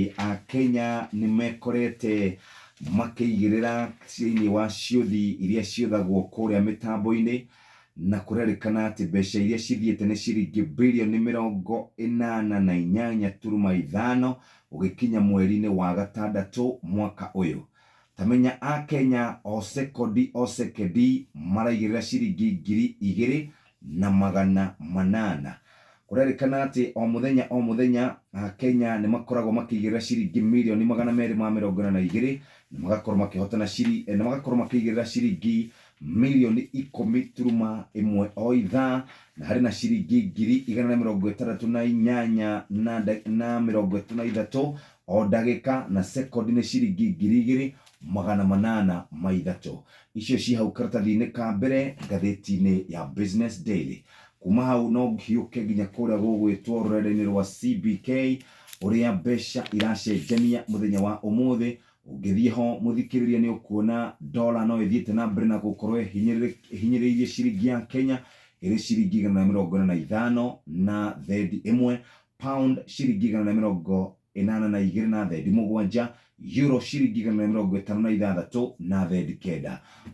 A Kenya nĩ mekorete makĩigĩrĩra thĩinĩ wa ciũthi iria ciũthagwo kũrĩa mĩtambo-inĩ, na kũrerĩkana atĩ mbeca iria cithiĩte nĩ ciringi birioni 88.5 gũgĩkinya mweri-inĩ wa gatandatũ mwaka ũyũ. Tamenya a Kenya o sekondi o sekendi maraigĩrĩra ciringi 2,800. Kũrerĩkana atĩ o mũthenya o mũthenya Akenya nĩ makoragwo makĩigĩrĩra ciringi mirioni 242 na magakorwo makĩhotana na magakorwo makĩigĩrĩra ciringi mirioni 10.1 o ithaa, na harĩ na ciringi 168 na 33 o ndagĩka, na sekondi nĩ ciringi 2,803. Icio ci hau karatathi-inĩ ka mbere ngathĩti-inĩ ya Business Daily. Kuma hau no hiũke nginya kũrĩa gũgwĩtwo rũrenda-inĩ rwa CBK ũrĩa mbeca iracenjania mũthenya wa ũmũthĩ. Ũngĩthiĩ ho mũthikĩrĩria nĩ ũkuona dola no ĩthiĩte na mbere na gũkorwo ĩhinyĩrĩirie ciringi ya Kenya ĩrĩ ciringi 145.1, pound ciringi 182.7, euro ciringi 156.9.